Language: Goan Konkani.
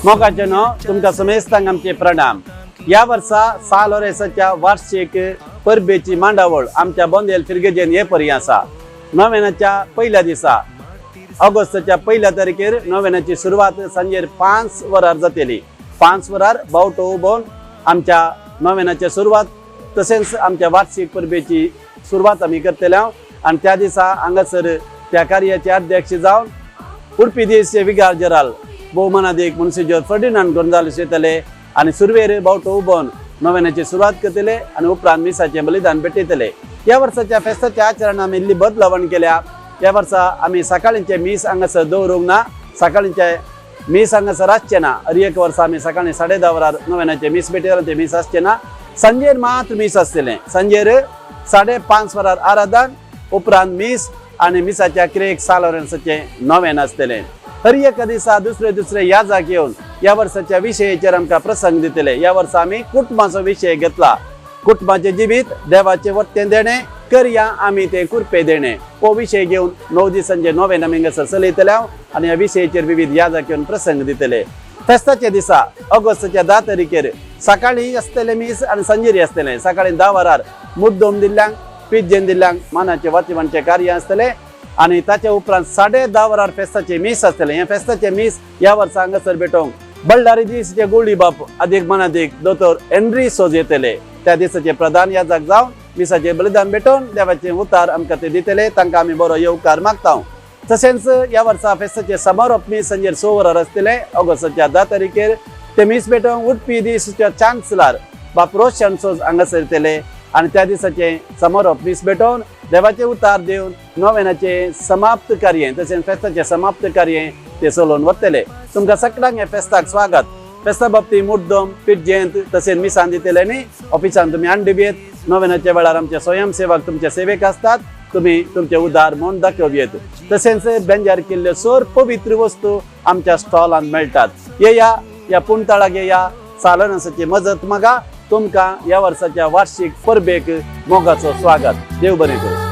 मोगाचेनो तुमकां समेस्तांक आमचे प्रणाम. ह्या वर्सा सा लोरेंसाच्या वार्षिक परबेची मांडावळ आमच्या बोंदेल फिरगेजेन हे परी आसा. नोव्हेनाच्या पयल्या दिसा ऑगस्टाच्या पयल्या तारखेर नोव्हेनाची सुरवात सांजेर 5 वरार जातली. 5 वरार बावटो उबोवन आमच्या नोव्हेनाची सुरवात तशेंच आमच्या वार्षिक परबेची सुरवात आमी करतले हांव. आनी त्या दिसा हांगासर त्या कार्याचे अध्यक्ष जावन उडपी दीस विगार जेराल भोवमानादीक मुन्सिजोर फर्डिनांड गोंजाल्स येतले आनी सुरवेर बावटो उबोवन नोव्हेनाची सुरवात करतले आनी उपरांत मिसाचें बलिदान भेटयतले. ह्या वर्साच्या फेस्ताच्या आचरणान आमी इल्ली बदलावण केल्या. ह्या वर्सा आमी सकाळींचे मीस हांगासर दवरूंक ना, सकाळींचे मीस हांगासर आसचें ना. हर एक वर्सा आमी सकाळीं 10:30 वरार नोव्हेनाचें मीस भेटयता, तें मीस आसचें ना. सांजेर मात्र मीस आसतलें. सांजेर 5:30 वरार आराधन, उपरांत मीस आनी मिसाच्या अखेरेक सा लोरेंसाचें नोवेन आसतलें. हर एका दिसा दुसरे दुसरे याजाक येवन ह्या वर्साच्या विशयाचेर आमकां प्रसंग दितले. ह्या वर्सा आमी कुटुंबाचो विशय घेतला. कुटुंबाचें जिवीत देवाचें वट्टें देणें करया आमी तें कुरपे देणें हो विशय घेवन 9 दिसांचे नोवेन आमी हांगासर चलयतले हांव आनी ह्या विशयाचेर विविध याजाक येवन प्रसंग दितले. फेस्ताच्या दिसा ऑगस्टाच्या 10 तारखेर सकाळीं आसतलें मीस आनी सांजेरी आसतलें. सकाळीं 10 वरार मुद्दम दिल्ल्यांक पिज्जेन दिल्ल्यांक मानाचें वातीवांचें कार्य आसतलें आनी ताच्या उपरांत 10:30 वरार फेस्ताचें मीस आसतलें. हें फेस्ताचें मीस ह्या वर्सा हांगासर भेटोवंक बल्लारी दीसचे गोळी बाप अदीक मनादीक दोतोर हेनरी सोज येतले. त्या दिसाचे प्रधान याजक जावन मिसाचें बलिदान भेटोवन देवाचें उतार आमकां ते दितले. तांकां आमी बरो येवकार मागता. तशेंच ह्या वर्सा फेस्ताचें समारोप मीस सांजेर 6 वरार आसतलें ऑगस्टाच्या 10 तारखेर. ते मीस भेटोवंक उडपी दीसच्या चान्सलर बाप रोशन सोज हांगासर येतले आनी त्या दिसाचें समारोप मीस भेटोवन देवाचें उतार दिवन नोव्हेनाचें समाप्त कार्य तशेंच फेस्ताचें समाप्त कार्य ते चलोवन वतले. तुमकां सगळ्यांक ह्या फेस्ताक स्वागत. फेस्ता बाबतींत मुड्डम पिड्जेंत तशेंच मिसान दितले न्ही ऑफिसान तुमी हांडी बी येत. नोव्हेनाच्या वेळार आमचे स्वयंसेवक तुमचे सेवेक आसतात, तुमी तुमचे उदार म्हूण दाखोवं येत. तशेंच बेंजार केल्ल्यो सोर पवित्र वस्तू आमच्या स्टॉलांत मेळटात. येया ह्या पुणताळाक येया, सालनसाची मजत मागा. तुमकां ह्या वर्साच्या वार्षिक परबेक मोगाचो स्वागत. देव बरें करूं.